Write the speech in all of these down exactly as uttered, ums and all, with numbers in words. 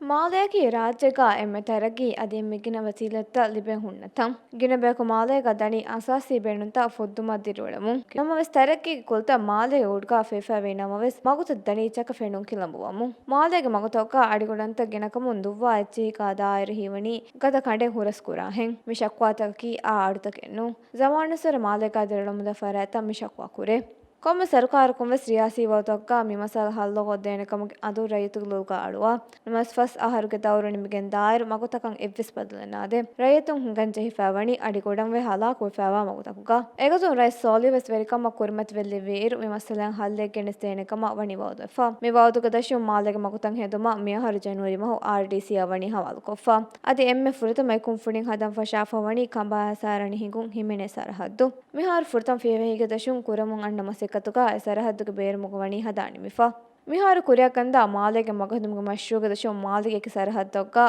މާލެއަކީ ރާއްޖޭގަ އެންމެ ތަރައްގީ އަދި އެންމެ ގިނަ ވަސީލަތްތައް ލިބޭ ހުންނަ ތަން. ގިނަ ބަޔަކު މާލޭގަ ދަނީ އަސާސީ ބޭނުންތައް ފުއްދުމަށް ދިރިއުޅެމުން. ނަމަވެސް، ތަރައްގީގެ ކުލަތައް މާލޭ އުޑުގަ ފޭފާވީ ނަމަވެސް، މަގުތައް ދަނީ ޗަކަ ފެނުން ކިލަނބުވަމުން. މާލޭގެ މަގުތަކަށް އަޑިގުޑަންތައް ގިނަކަމުން ދުއްވާ އެއްޗިހި ކާދާއިރު ހީވަނީ ގަދަ ކަނޑެއް ހުރަސްކުރާހެން. މި ޝަކުވާތަކަކީ އާ އަޑުތަކެއް ނޫން. ޒަމާނުއްސުރެ މާލޭގަ ދިރިއުޅެމުންދާ ފަރާތްތައް މި ޝަކުވާ ކުރޭ. ކޮންމެ ސަރުކާރަކުން ވެސް ރިޔާސީ ވަގުތަކުގަ މި މައްސަލަ ހައްލުކޮށްދޭނެ ކަމުގެ އަނދުން ރައްޔިތުގެ ލޮލުގަ އަޅުވާ. ނަމަވެސް ފަސް އަހަރުގެ ދައުރު ނިމިގެން ދާއިރު މަގުތަކަށް އެއްވެސް ބަދަލެއް ނާދޭ. ރައްޔިތުން ހިނގަން ޖެހިފައިވަނީ އަޑި ގުޑަންވެ ހަލާކުވެފައިވާ މަގުތަކުގަ. އެގޮތުން ރައީސް ސޯލިހު ވެސް ވެރިކަމަށް ކުރިމަތިވެ ލިއްވިއިރު މި މައްސަލައަށް ހައްލެއް ގެނެސްދޭނެ ކަމަށް ވަނީ ވައުދުވެފަ. މި ވައުދުގެ ދަށުން މާލޭގެ މަގުތައް ހެދުމަށް މިއަހަރު ޖަނުއަރީ މަހު އާރްޑީސީއަށް ވަނީ ހަވާލުކޮށްފަ. އަދި އެންމެ ފުރަތަމަ އެ ކުންފުނިން ހަދަން ފަށާފަ ވަނީ ކަނބާ ހަސާރަނި ހިނގުން ހިމެނޭ ސަރަހައްދު. މިހާރު ފުރަތަމަ ފިޔަވަހީގެ ދަށުން ކުރަމުން އަންނަ މަސައްކަތުގަ އެ ސަރަހައްދުގެ ބޭރުމުގަ ވަނީ ހަދާ ނިމިފަ. މިހާރު ކުރިއަށް ގަންދާ މާލޭގެ މަގުހެދުމުގެ މަޝްރޫޢުގެ ދަށުން މާލޭގެ އެކި ސަރަހައްދަށްގަ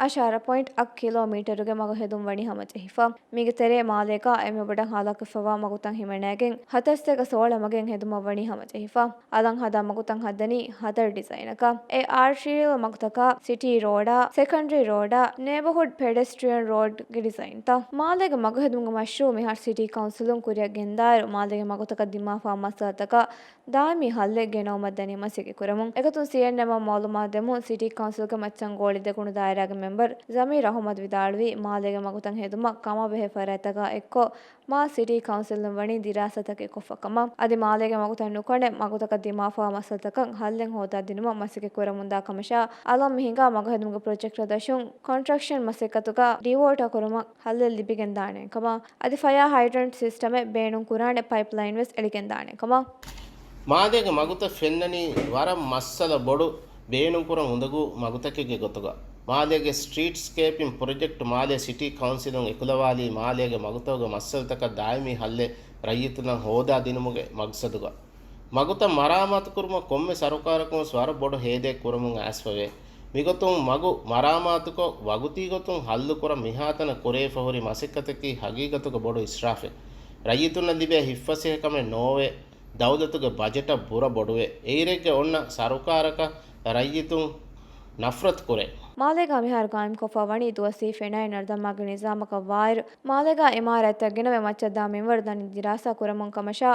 އަށާރަ ޕޮއިންޓް އަށް ކިލޯމީޓަރުގެ މަގު ހެދުން ވަނީ ހަމަޖެހިފަ. މީގެ ތެރޭ މާލޭގަ އެންމެ ބޮޑަށް ހަލާކުވެފައިވާ މަގުތައް ހިމެނޭގެން ހަތަރުސަތޭކަ ސޯޅަ މަގެއް ހެދުމަށް ވަނީ ހަމަޖެހިފަ. އަލަށް ހަދާ މަގުތައް ހަދަނީ ހަތަރު ޑިޒައިނަކަށް. އެ އާރްޓީރިއަލް މަގުތަކާ، ސިޓީ ރޯޑާ، ސެކަންޑަރީ ރޯޑާ، ނޭބަހުޑް ޕެޑެސްޓްރިއަން ރޯޑްގެ ޑިޒައިންތައް. މާލޭގެ މަގުހެދުމުގެ މަޝްރޫޢު މިހާރު ސިޓީ ކައުންސިލުން ކުރިއަށް ގެންދާއިރު، މާލޭގެ މަގުތަކަށް ދިމާވާ މައްސަލަތަކަށް ދާއިމީ ހައްލެއް ގެނައުމަށް ދަނީ މަސައްކަތް ކުރަމުން. އެގޮތުން ސީއެންއެމްއަށް މައުލޫމާތު ދެމުން، ސިޓީ ކައުންސިލްގެ މައްޗަންގޯޅި ދެކުނު ދާއިރާގެ މެމްބަރު ޒަމީރު އަހުމަދު ވިދާޅުވީ، މާލޭގެ މަގުތައް ހެދުމަށް ކަމާބެހޭ ފަރާތްތަކާ އެއްކޮށް، މާ ސިޓީ ކައުންސިލުން ވަނީ ދިރާސާތަކެއް ކޮށްފަ ކަމަށް. އަދި މާލޭގެ މަގުތައް ނުކަނޑެ، މަގުތަކަށް ދިމާވާ މައްސަލަތަކަށް ހައްލެއް ހޯދާ ދިނުމަށް މަސައްކަތް ކުރަމުންދާ ކަމަށާ، އަލަށް މި ހިނގާ މަގުހެދުމުގެ ޕްރޮޖެކްޓްތައް ދަށުން ކޮންޓްރެކްޝަން މަސައްކަތުގަ ޑިވޯޓާ ކުރުމަށް ހައްލެއް ލިބިގެން ދާނެ ކަމަށް. އަދި ފަޔާ ހައިޑްރަންޓް ސިސްޓަމެއް ބޭނުން ކުރާނެ ޕައިޕްލައިން ވެސް އެޅިގެން ދާނެ ކަމަށް. މާލޭގެ މަގުތައް ފެންނަނީ ވަރަށް މައްސަލަ ބޮޑު ބޭނުންކުރަން އުނދަގޫ މަގުތަކެއްގެ ގޮތުގަ. މާލޭގެ ސްޓްރީޓްސްކޭޕިން ޕްރޮޖެކްޓް މާލޭ ސިޓީ ކައުންސިލުން އެކުލަވާލީ މާލޭގެ މަގުތަކުގެ މައްސަލަތަކަށް ދާއިމީ ހައްލެއް ރައްޔިތުންނަށް ހޯދާ ދިނުމުގެ މަގްސަދުގަ. މަގުތައް މަރާމާތުކުރުމަށް ކޮންމެ ސަރުކާރަކުން ވެސް ވަރަށް ބޮޑު ހޭދައެއް ކުރަމުން އައިސްފަވޭ. މިގޮތުން މަގު މަރާމާތުކޮށް، ވަގުތީ ގޮތުން ހައްލުކުރަން މިހާތަނަށް ކުރެވިފަ ހުރި މަސައްކަތަކީ ހަގީގަތުގަ ބޮޑު އިސްރާފެއް. ރައްޔިތުންނަށް ލިބޭ ހިތްފަސޭހަކަމެއް ނޯވޭ. ދައުލަތުގެ ބަޖެޓަށް ބުރަ ބޮޑުވޭ. އެއިރެއްގެ އޮންނަ ސަރުކާރަކަށް ރައްޔިތުން ނަފްރަތު ކުރޭ. މާލޭގަ މިހާރު ގާއިމްކޮށްފަ ވަނީ ދުވަސްވީ ފެނައިން ނަރުދަމާގެ ނިޒާމަކަށް ވާއިރު، މާލޭގަ އިމާރާތްތައް ގިނަވެ މައްޗަށް ދާ މިންވަރު ދަނީ ދިރާސާ ކުރަމުން ކަމަށާ،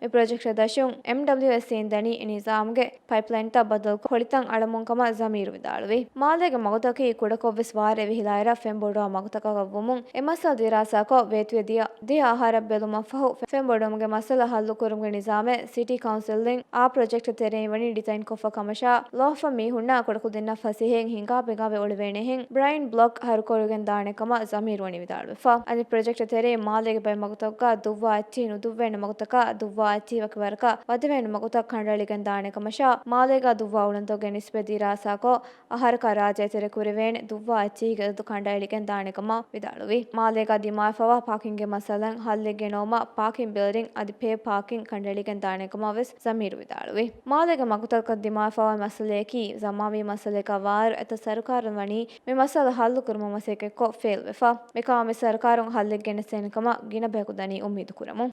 މި ޕްރޮޖެކްޓް ދަށުން އެމްޑަބްލިއުއެސްސީން ދަނީ ނިޒާމްގެ ޕައިޕްލައިންތައް ބަދަލުކޮށް ހޮޅިތަން އަޅަމުން ކަމަށް ޒަމީރު ވިދާޅުވި. މާލޭގެ މަގުތަކީ ކުޑަކޮށްވެސް ވާރޭ ވިހިލާއިރަށް ފެންބޮޑުވާ މަގުތަކަކަށް ވުމުން، އެ މައްސަލަ ދިރާސާކޮށް، ވޭތުވެ ދިޔަ ދިހަ އަހަރަށް ބެލުމަށްފަހު، ފެންބޮޑުވުމުގެ މައްސަލަ ހައްލުކުރުމުގެ ނިޒާމެއް ސިޓީ ކައުންސިލްއިން އާ ޕްރޮޖެކްޓް ތެރެއިން ވަނީ ޑިޒައިންކޮށްފަ ކަމަށާ، ލޯފަ މީހުންނާ ކުޑަކުދިންނަށް ފަސޭހައިން ހިނގާ ބިނގާވެ އުޅެވޭނެހެން ބްރައިން ބްލޮކް ހަރުކުރެވިގެން ދާނެ ކަމަށް ޒަމީރު ވަނީ ވިދާޅުވެފަ. އަދި ޕްރޮޖެކްޓް ތެރެއިން މާލޭގެ ބައެއް މަގުތަކުގަ ދުއްވާ އެއްޗިހި ނުދުއްވޭނެ މަގުތަކާ، ދުއްވާ އެއްޗިހި ވަކި ވަރަކަށް ވަދެވޭނެ މަގުތައް ކަނޑައެޅިގެން ދާނެ ކަމަށާ، މާލޭގަ ދުއްވާ އުޅަނދުގެ ނިސްބަތް ދިރާސާކޮށް، އަހަރަކަށް ރާއްޖެ ތެރެ ކުރެވޭނެ ދުއްވާ އެއްޗިހިގެ އަދަދު ކަނޑައެޅިގެން ދާނެ ކަމަށް ވިދާޅުވި. މާލޭގަ ދިމާވެފަވާ ޕާކިންގެ މައްސަލައަށް ހައްލެއް ގެނައުމަށް ޕާކިން ބިލްޑިން އަދި ޕޭ ޕާކިން ކަނޑައެޅިގެން ދާނެ ކަމަށް ވެސް ޒަމީރު ވިދާޅުވި. މާލޭގެ މަގުތަކަށް ދިމާވެފަވާ މައްސަލަޔަކީ ޒަމާވީ މައްސަލަޔަކަށް ވާއިރު އެތައް ސަރުކާރުން ވަނީ މި މައްސަލަ ހައްލުކުރުމަށް މަސައްކަތްކޮށް ފެއިލްވެފަ. މިކަމަށް މި ސަރުކާރުން ހައްލެއް ގެނެސްދޭނެ ކަމަށް ގިނަ ބަޔަކު ދަނީ އުއްމީދު ކުރަމުން.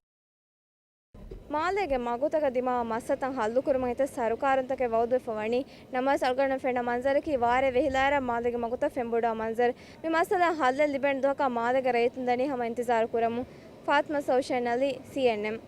މާލޭގެ މަގުތަކަށް ދިމާވާ މައްސަތައް ހައްލުކުރުމަށް އެތައް ސަރުކާރުންތަކެއް ވައުދުވެފަ ވަނީ. ނަމަވެސް، އަޅުގަނޑު ފެންނަ މަންޒަރަކީ ވާރޭ ވެހިލާއިރަށް މާލޭގެ މަގުތައް ފެންބޮޑުވާ މަންޒަރު. މި މައްސަލަ ހައްލެއް ލިބޭނެ ދުވަހަކަށް މާލޭގެ ރައްޔިތުން ދަނީ ހަމަ އިންތިޒާރު ކުރަމުން. ފާތިމާ ސޯޝަން އަލީ، ސީއެންއެމް.